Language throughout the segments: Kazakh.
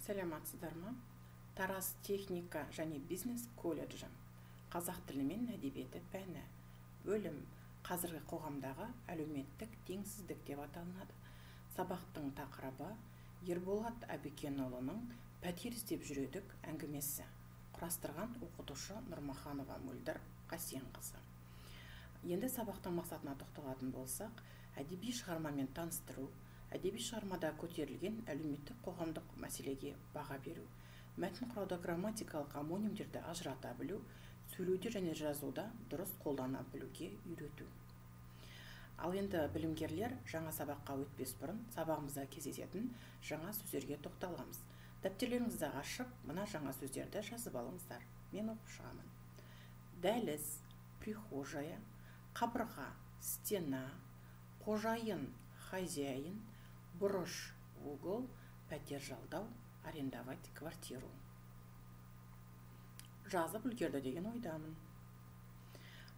Саламатсыздар ма? Тараз техника және бизнес колледжі. Қазақ тілі мен әдебиеті пәні. Бөлім қазіргі қоғамдағы әлеуметтік теңсіздік деп аталынады. Сабақтың тақырыбы Ерболат Әбікенұлының «Пәтер іздеп жүр едік» әңгімесі. Құрастырған оқытушы Нұрмаханова Мөлдір Қасенқызы. Енді сабақтың мақсатына тоқталатын болсақ, әдеби шығармамен таныстыру, әдеби шығармада көтерілген әлеуметтік қоғамдық мәселеге баға беру, мәтін құрауда грамматикалық омонимдерді ажырата білу, сөйлеуде және жазуда дұрыс қолдана білуге үйрету. Ал енді, білімгерлер, жаңа сабаққа өтпес бұрын сабағымызда кездесетін жаңа сөздерге тоқталамыз. Дәптерлеріңізді ашып, мына жаңа сөздерді жазып алыңыздар. Мен оқып шығамын. Дәліз, прихожая, қабырға, стена, қожайын, хозяин, бұрыш, угол, пәтер жалдау, арендовать квартиру. Жазып үлгерді деген ойдамын.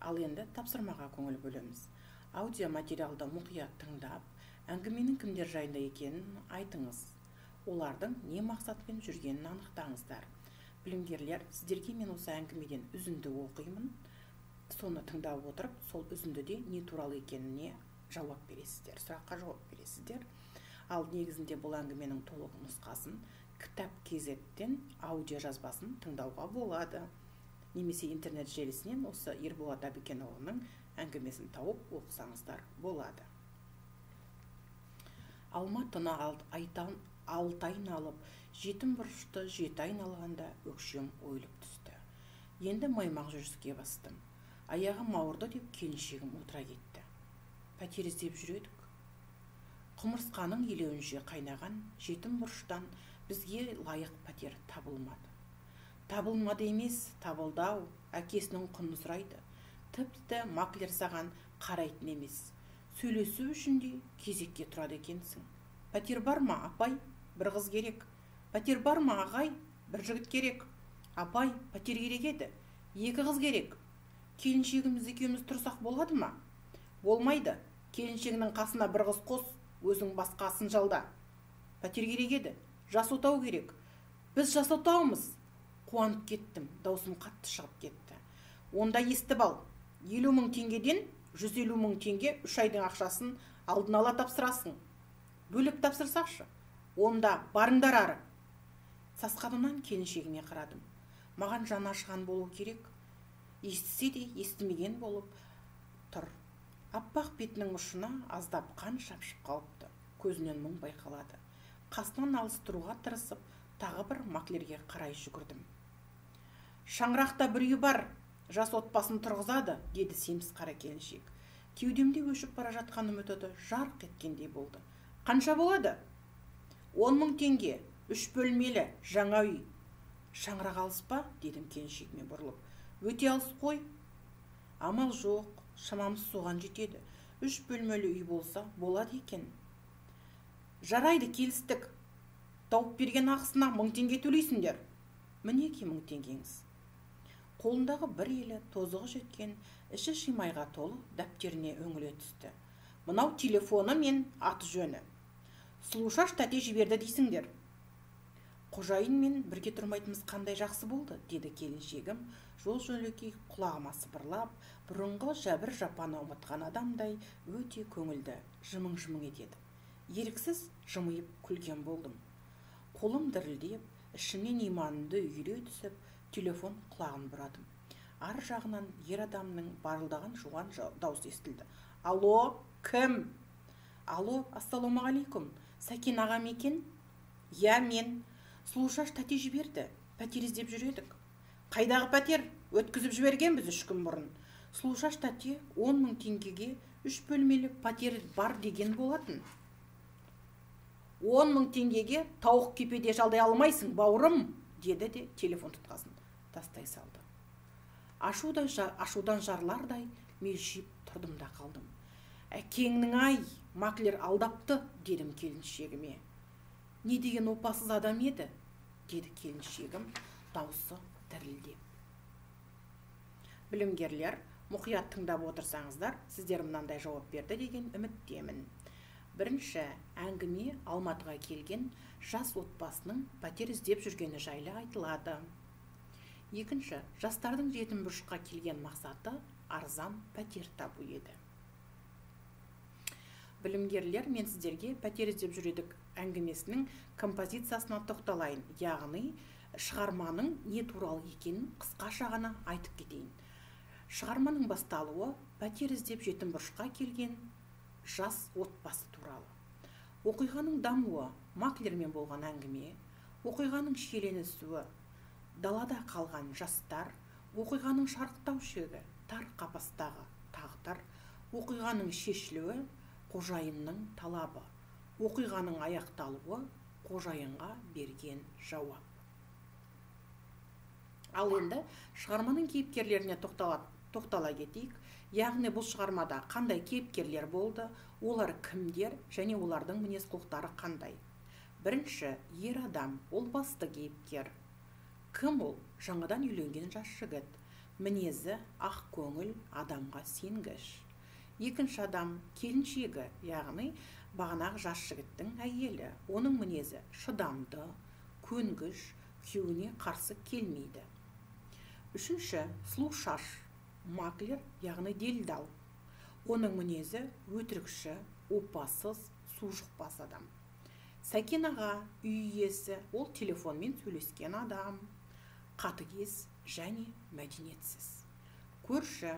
Ал енді тапсырмаға көңіл бөлеміз. Аудиоматериалды мұқият тыңдап, әңгіменің кімдер жайында екенін айтыңыз. Олардың не мақсатпен жүргенін анықтаңыздар. Білімгерлер, сіздерге мен осы әңгімеден үзінді оқимын. Соны тыңдап отырып, сол үзіндіде не туралы екеніне жауап бересіздер, сұраққа жауап бересіздер. Ал негізінде бұл әңгіменің толық нұсқасын кітап kz-тен аудио жазбасын тыңдауға болады. Немесе интернет желісінен осы Ерболат Әбікенұлының әңгімесін тауып оқысаңыздар болады. Алматыны алты айналып, жетім бұрышты жеті айналғанда өкшем ойылып түсті. Енді маймақ жүріске бастым. Аяғым ауырды деп келіншегім отыра кетті. Пәтер іздеп жүр едік. Құмырсқаның илеуінше қайнаған жетім бұрыштан бізге лайық пәтер табылмады. Табылмады емес, табылды-ау, әкесінің құнын сұрайды. Тіпті маклер саған қарайтын емес. Сөйлесу үшін де кезекке тұрады екенсің. Пәтер бар ма, апай? Бір қыз керек. Пәтер бар ма, ағай? Бір жігіт керек. Апай, пәтер керек еді. Екі қыз керек. Келіншегіміз екеуміз тұрсақ болады ма? Болмайды. Келіншегінің қасына бір қыз қос, өзің басқасын жалда. Пәтер керек еді. Жас отау керек. Біз жас отаумыз. Қуанып кеттім, даусым қатты шығып кетті. Онда естіп ал. 50 мың теңгеден 150 мың теңге, 3 айдың ақшасын алдын ала тапсырасың. Бөліп тапсырсақшы? Онда барыңдар ары. Сасқанымнан келіншегіме қарадым. Маған жаны ашыған болу керек. Естісе де естімеген болып тұр. Аппақ бетінің ұшына аздап қан шапшып қалыпты. Көзінен мұң байқалады. Қасынан алыс тұруға тырысып, тағы бір маклерге қарай жүгірдім. Шаңырақта бір үй бар, жас отбасын тұрғызады, деді семіз қара келіншек. Кеудемде өшіп бара жатқан үміт оты жарқ еткендей болды. Қанша болады? 10 мың теңге, үш бөлмелі, жаңа үй. Шаңырақ алыс па? дедім келіншегіме бұрылып. Өте алыс қой. Амал жоқ, шамамыз соған жетеді. Үш бөлмелі үй болса болады екен. Жарайды, келістік. Тауып берген ақысына 1000 теңге төлейсіңдер. Мінекей, 1000 теңгеңіз. Қолындағы бір елі тозығы жеткен, іші шимайға толы дәптеріне үңіле түсті. Мынау телефоны мен аты жөні. Сұлушаш тәте жіберді дейсіңдер. Қожайынмен бірге тұрмайтынымыз қандай жақсы болды, деді келіншегім жол жөнекей құлағыма сыбырлап, бұрынғы жәбір жапаны ұмытқан адамдай өте көңілді жымың жымың етеді. Еріксіз жымиып күлген болдым. Қолым дірілдеп, ішімнен иманымды үйіре түсіп, телефон құлағын бұрадым. Ар жағынан ер адамның барылдаған жуан даусы естілді. Алло, кім? Алло, ассалаумағалейкум, Сәкен аға ма екен? Иә, мен. Сұлушаш тәте жіберді, пәтер іздеп жүр едік. Қайдағы пәтер? Өткізіп жібергенбіз 3 күн бұрын. Сұлушаш тәте 10 мың теңгеге үш бөлмелі пәтер бар деген болатын. 10 мың теңгеге тауық кепеде жалдай алмайсың, бауырым, деді де телефон тұтқасын тастай салды. Ашудай, ашудан жарылардай мелшиіп тұрдым да қалдым. Әкеңнің ай, маклер алдапты, дедім келіншегіме. Не деген опасыз адам еді, деді келіншегім даусы дірілдеп. Білімгерлер, мұқият тыңдап отырсаңыздар, сіздер мынандай жауап берді деген үміттемін. Бірінші, әңгіме Алматыға келген жас отбасының пәтер іздеп жүргені жайлы айтылады. Екінші, жастардың жетім бұрышқа келген мақсаты арзан пәтер табу еді. Білімгерлер, мен сіздерге пәтер іздеп жүр едік әңгімесінің композициясына тоқталайын, яғни шығарманың не туралы екенін қысқаша ғана айтып кетейін. Шығарманың басталуы пәтер іздеп жетім бұрышқа келген жас отбасы туралы. Оқиғаның дамуы маклермен болған әңгіме, оқиғаның шиеленісуі далада қалған жастар, оқиғаның шарықтау шегі тар қапастағы тағдыр, оқиғаның шешілуі қожайынның талабы, оқиғаның аяқталуы қожайынға берген жауап. Ал енді шығарманың кейіпкерлеріне тоқтала кетейік. Яғни бұл шығармада қандай кейіпкерлер болды, олар кімдер және олардың мінез-құлықтары қандай? Бірінші, ер адам, ол басты кейіпкер. Кім ол? Жаңадан үйленген жас жігіт. Мінезі ақ көңіл, адамға сенгіш. Екінші адам, келіншегі, яғни бағанағы жас жігіттің әйелі. Оның мінезі шыдамды, көнгіш, күйеуіне қарсы келмейді. Үшінші, сұлу шаш, маклер, яғни делдал. Оның мінезі өтірікші, опасыз, су жұқпас адам. Сәкен аға, үй иесі, ол телефонмен сөйлескен адам, қатыгез және мәдениетсіз. Көрші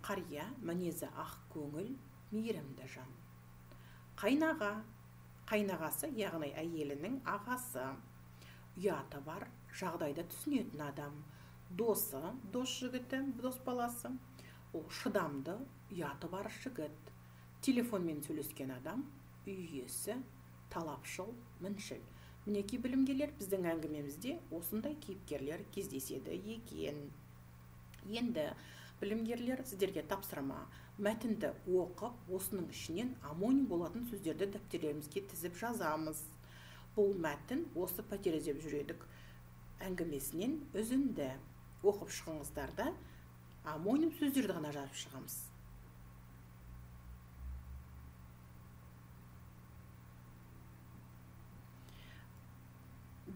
қария, мінезі ақ көңіл, мейірімді жан. Қайнаға, қайнағасы, яғни әйелінің ағасы, ұяты бар, жағдайды түсінетін адам. Досы, дос жігіті, дос баласы, ол шыдамды, ұяты бар жігіт. Телефонмен сөйлескен адам, үй иесі, талапшыл, міншіл. Мінекей, білімгерлер, біздің әңгімемізде осындай кейіпкерлер кездеседі екен. Енді, білімгерлер, сіздерге тапсырма. Мәтінді оқып, осының ішінен омоним болатын сөздерді дәптерлерімізге тізіп жазамыз. Бұл мәтін осы пәтер іздеп жүр едік әңгімесінен үзінді. Оқып шығыңыздар да, омоним сөздерді ғана жазып шығамыз.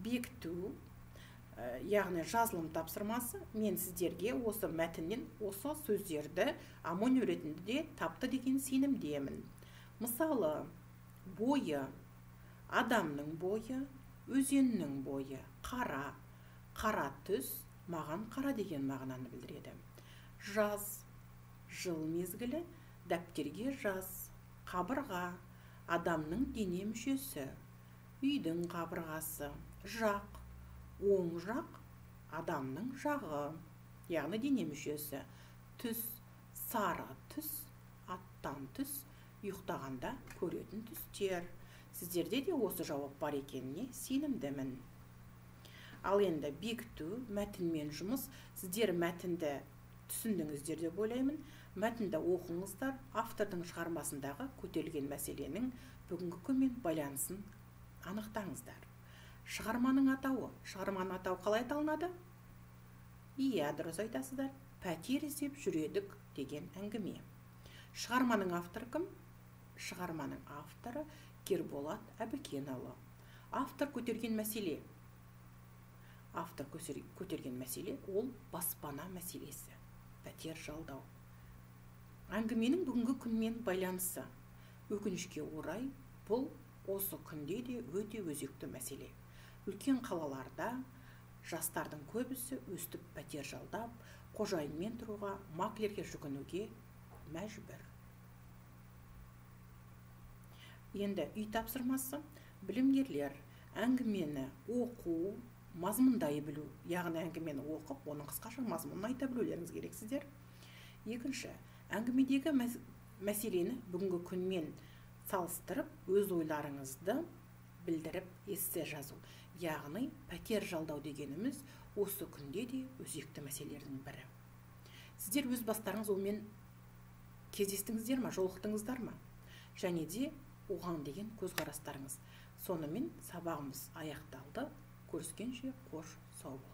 Бекіту, яғни жазылым тапсырмасы, мен сіздерге осы мәтіннен осы сөздерді омоним ретінде тапты деген сенімдемін. Мысалы, бойы, адамның бойы, өзеннің бойы, қара, қара түс, маған қара деген мағынаны білдіреді. Жаз, жыл мезгілі, дәптерге жаз, қабырға, адамның дене мүшесі, үйдің қабырғасы, жақ, оң жақ, адамның жағы, яғни дене мүшесі, түс, сары түс, аттан түс, ұйықтағанда көретін түстер. Сіздерде де осы жауап бар екеніне сенімдімін. Ал енді бекіту, мәтінмен жұмыс. Сіздер мәтінді түсіндіңіздер деп ойлаймын. Мәтінді оқыңыздар, автордың шығармасындағы көтерілген мәселенің бүгінгі күнмен байланысын анықтаңыздар. Шығарманың атауы. Шығарманың атауы қалай аталынады? Иә, дұрыс айтасыздар. Пәтер іздеп жүр едік деген әңгіме. Шығарманың авторы кім? Шығарманың авторы Керболат Әбікенұлы. Автор көтерген мәселе. Автор көтерген мәселе ол баспана мәселесі, пәтер жалдау. Әңгіменің бүгінгі күнмен байланысы. Өкінішке орай, бұл осы күнде де өте өзекті мәселе. Үлкен қалаларда жастардың көбісі өстіп пәтер жалдап, қожайынмен тұруға, маклерге жүгінуге мәжбүр. Енді үй тапсырмасы. Білімгерлер, әңгімені оқу, мазмұндай білу, яғни әңгімені оқып, оның қысқаша мазмұнын айта білулеріңіз керексіздер. Екінші, әңгімедегі мәселені бүгінгі күнмен салыстырып, өз ойларыңызды білдіріп эссе жазу. Яғни пәтер жалдау дегеніміз осы күнде де өзекті мәселелердің бірі. Сіздер өз бастарыңыз онымен кездестіңіздер ма, жолықтыңыздар ма? Және де оған деген көзқарастарыңыз. Сонымен сабағымыз аяқталды. Көріскенше қош, сау болыңыз.